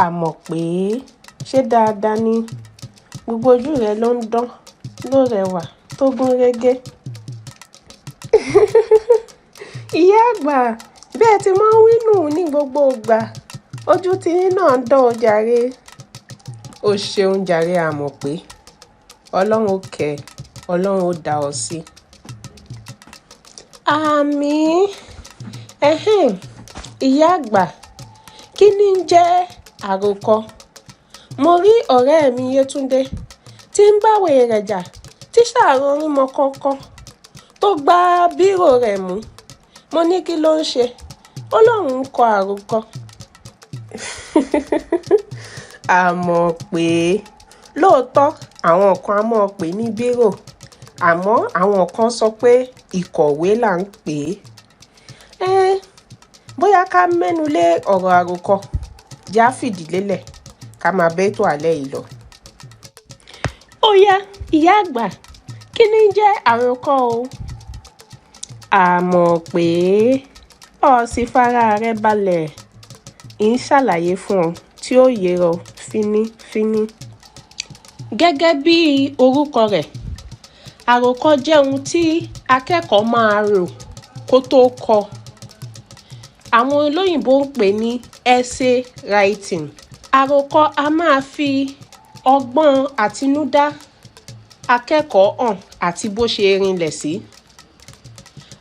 Àmọ̀pé, ṣé dáadáa ni? Gbogbo ojú rẹ ló ń dán, ló rẹwà, tó gún régé. Ìyá àgbà, bí ẹ ti máa ń wí nù ní gbogbo ìgbà, ojú tiyín náà ń dán o jàre. O ṣeun jàre Àmọ̀pé. Ọlọ́run ó kẹ́ ẹ, Ọlọ́run ó dá ọ sí. Àmín. Ẹ̀hẹ́n, ìyá àgbà, kí ni ń jẹ́ àròkọ? Mo rí ọ̀rẹ́ mi Yétúndé tí ń báwé rẹ̀ jà, tí ṣàròrún mọ́ kọ́kọ́ tó gbá bírò rẹ̀ mú. Mo ní kí ló ń ṣe? Ó lóun ń kọ àròkọ. Àmọ̀pé, lóòótọ́ àwọn kan a máa pè ní bírò, àmọ́ àwọn kan sọ pé ìkọ̀wé là ń pè é. Ẹ́n, bóyá ká mẹ́nu lé ọ̀rọ̀ àròkọ, já fìdí lélẹ̀ ká máa bẹ́tò alẹ́ yìí lọ. Ó yá, ìyá àgbà, kí ni ń jẹ́ àròkọ o? Àmọ̀pé, ọ sì fara rẹ balẹ̀. Ń ṣàlàyé fún ọ tí ó yé ọ fínífíní. Gẹ́gẹ́ bí orúkọ rẹ̀, àròkọ jẹ́ ohun tí akẹ́kọ̀ọ́ máa rò kó tó kọ. Àwọn olóyìnbo ń pè ní essay writing. Àròkọ a máa fi ọgbọ́n àtinúdá akẹ́kọ̀ọ́ hàn àti bó ṣe rinlẹ̀ sí.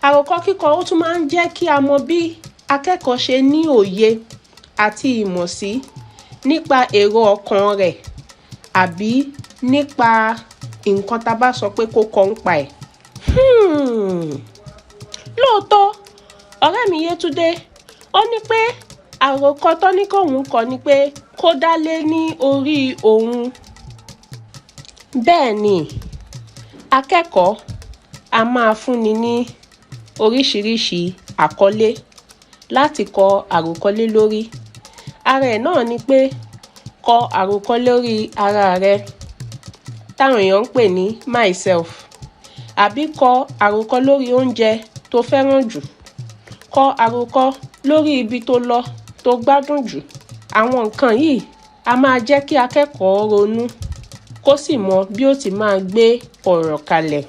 Àròkọ kíkọ ó tún máa ń jẹ́ kí a mọ bí akẹ́kọ̀ọ́ ṣe ní òye àti ìmọ̀ sí nípa èrò ọkàn rẹ̀ àbí nípa nǹkan tá bá sọ pé kó kọ ń pa ẹ̀. Lóòótọ́, ọ̀rẹ́ mi Yétúndé, ó ní pé àròkọ tó ní kó òun kọ ni pé kó dá lé ní orí òun. Bẹ́ẹ̀ ni, akẹ́kọ̀ọ́ a máa fúnni ní oríṣiríṣi àkọlé láti kọ àròkọ lé lórí. Ara ẹ̀ náà ni pé kọ àròkọ lórí ara rẹ táwọn èèyàn ń pè ní myself, àbí kọ àròkọ lórí oúnjẹ tó fẹ́ràn jù, kọ àròkọ lórí ibi tó lọ tó gbádùn jù. Àwọn nǹkan yìí a máa jẹ́ kí akẹ́kọ̀ọ́ ronú kó sì mọ bí ó ti máa gbé ọ̀rọ̀ kalẹ̀.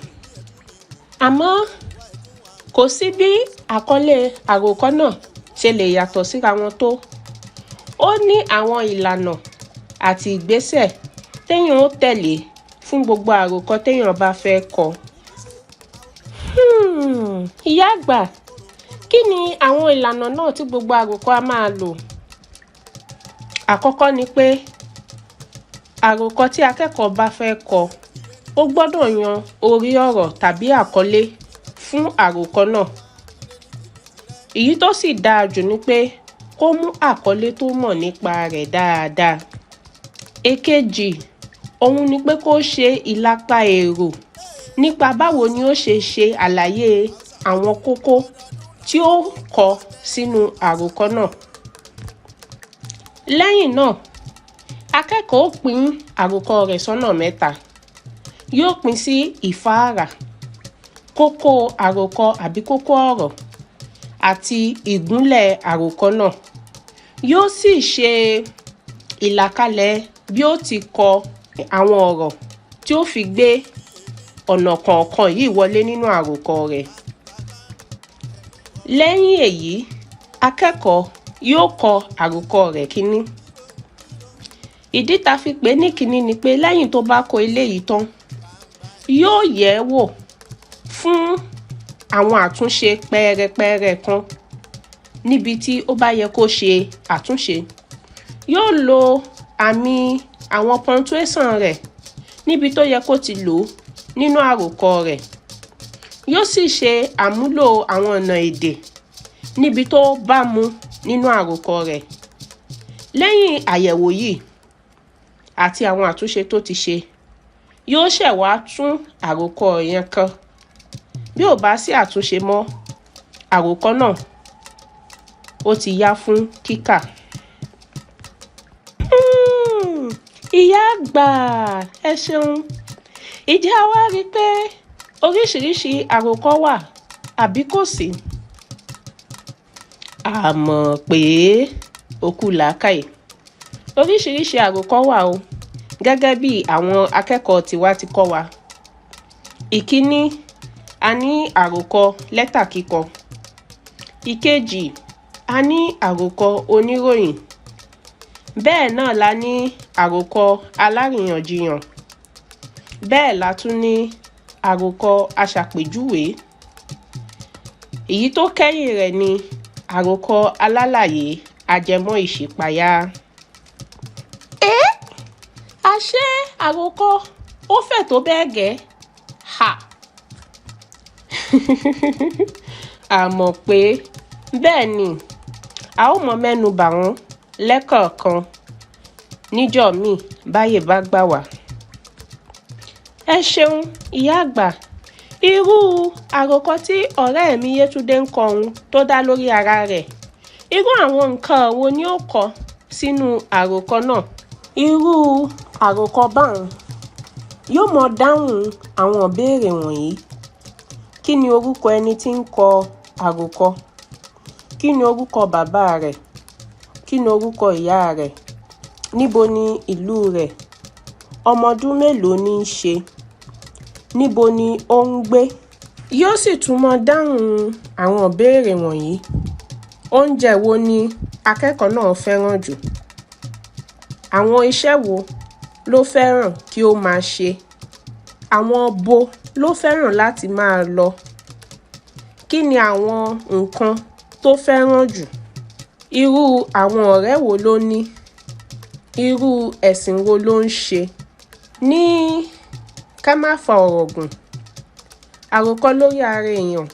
Àmọ́ kò sí bí àkọlé àròkọ náà ṣe lè yàtọ̀ síra wọn tó. Ó ní àwọn ìlànà àti ìgbésẹ̀ téèyàn ó tẹ̀lé fún gbogbo àròkọ téèyàn bá fẹ́ kọ. Ìyá àgbà, kí ni àwọn ìlànà náà tí gbogbo àròkọ a máa lò? Àkọ́kọ́ ni pé àròkọ tí akẹ́kọ̀ọ́ bá fẹ́ kọ, ó gbọ́dọ̀ yan orí ọ̀rọ̀ tàbí àkọlé fún àròkọ náà. Èyí tó sì dáa jù ni pé kó mú àkọlé tó mọ̀ nípa rẹ̀ dáadáa. Èkejì, òun ni pé kó ṣe ìlàpa èrò nípa báwo ni ó ṣe ṣe àlàyé àwọn kókó tí ó kọ sínú àròkọ náà. Lẹ́yìn náà, akẹ́kọ̀ọ́ ó pín àròkọ rẹ̀ sọ́nà mẹ́ta. Yóò pín sí ìfáàrà, kókó àròkọ àbí kókó ọ̀rọ̀ àti ìgúnlẹ̀ àròkọ náà. Yóò sì ṣe ìlàkalẹ̀ bí ó ti kọ àwọn ọ̀rọ̀ tí ó fi gbé ọ̀nà kọ̀ọ̀kan yìí wọlé nínú àròkọ rẹ̀. Lẹ́yìn èyí, akẹ́kọ̀ọ́ yóò kọ àròkọ rẹ̀ kíní. Ìdí ta fi pè é ní kíní ni pé lẹ́yìn tó bá kọ eléyìí tán, yóò yẹ̀ ẹ́ wò fún àwọn àtúnṣe pẹ́ẹ́rẹpẹ́ẹ́rẹ kan níbi tí ó bá yẹ kó ṣe àtúnṣe. Yóò lo àmì àwọn punctuation rẹ̀ níbi tó yẹ kó ti lò ó nínú àròkọ rẹ̀. Yóò sì ṣe àmúlò àwọn ọ̀nà èdè níbi tó bá mu nínú àròkọ rẹ̀. Lẹ́yìn àyẹ̀wò yìí àti àwọn àtúnṣe tó ti ṣe, yóò ṣẹ̀ wá tún àròkọ yẹn kọ. Bí ò bá sí àtúnṣe mọ́, àròkọ náà ó ti yá fún kíkà. Ìyá àgbà, ẹ ṣeun. Ìjẹ́ a wá rí pé oríṣiríṣi àròkọ wà àbí kò sí? Àmọ̀pé, ó kú làákàyè. Oríṣiríṣi àròkọ wà o, gẹ́gẹ́ bí àwọn akẹ́kọ̀ọ́ tiwa ti kọ́ wa. Ìkíní, a ní àròkọ lẹ́tà kíkọ. Ìkejì, a ní àròkọ oníròyìn. Bẹ́ẹ̀ náà la ní àròkọ alárìyànjiyàn. Bẹ́ẹ̀ la tún ní àròkọ aṣàpèjúwe. Èyí tó kẹ́yìn rẹ̀ ni àròkọ alálàyé ajẹmọ́ ìṣípayá. Ẹ́! Àṣé àròkọ ó fẹ̀ tó bẹ́ẹ̀ gẹ́? Ha! Àmọ̀ pé bẹ́ẹ̀ ni, a ó mọ mẹ́nu bà wọ́n lẹ́kọ̀ọ̀kan níjọ́ míì báyè bá gbà wá. Ẹ ṣeun, ìyá àgbà. Irú àròkọ tí ọ̀rẹ́ mi Yétúndé ń kọ ohun tó dá lórí ara rẹ̀. Irú àwọn nǹkan wo ni ó kọ sínú àròkọ náà? Irú àròkọ báun yóò mọ dáhùn àwọn ìbéèrè wọ̀nyí. Kí ni orúkọ ẹni tí ń kọ àròkọ? Kí ni orúkọ bàbá rẹ̀? Kí ni orúkọ ìyá rẹ̀? Níbo ni ìlú rẹ̀? Ọmọ ọdún mélòó ní í ṣe? Níbo ni ó ń gbé? Yóò sì tún mọ dáhùn àwọn ìbéèrè wọ̀nyí. Oúnjẹ wo ni akẹ́kọ̀ọ́ náà fẹ́ràn jù? Àwọn iṣẹ́ wo ló fẹ́ràn kí ó máa ṣe? Àwọn bo ló fẹ́ràn láti máa lọ? Kí ni àwọn nǹkan tó fẹ́ràn jù? Irú àwọn ọ̀rẹ́ wo ló ní? Irú ẹ̀sìn wo ló ń ṣe? Ní ká má fa ọ̀rọ̀ gùn, àròkọ lórí ara èèyàn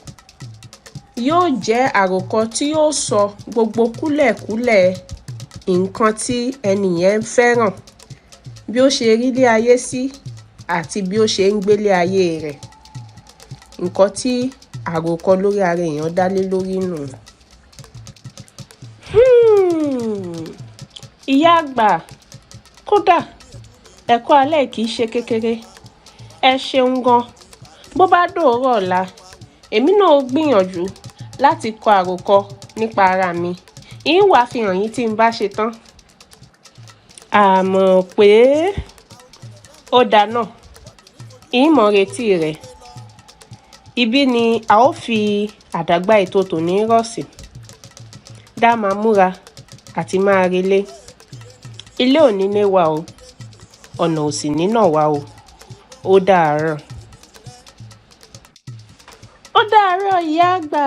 yóò jẹ́ àròkọ tí yóò sọ gbogbo kúlẹ̀kúlẹ̀ nǹkan tí ẹni yẹn fẹ́ràn, bí ó ṣe rí ilé ayé sí àti bí ó ṣe ń gbé ilé ayé rẹ̀. Nǹkan tí àròkọ lórí ara èèyàn dá lé lórí nù. Ìyá àgbà, kódà ẹ̀kọ́ alẹ́ kì í ṣe kékeré. Ẹ ṣeun gan. Bó bá dòórọ̀ ọ̀la, èmi náà ó gbìyànjú láti kọ àròkọ nípa ara mi. Ń wá fi hàn yín tí n bá ṣe tán. Àmọ̀ pé ó dáa náà, ń mọ retí rẹ̀. Ibí ni a ó fi àdàgbà ètò tòní rọ̀ sí. Dá máa múra àti máa relé. Ilé ò ní lé wa o, ọ̀nà ò sì ní nà wá o. Ó dàárọ̀. Ó dàárọ̀ ìyá àgbà.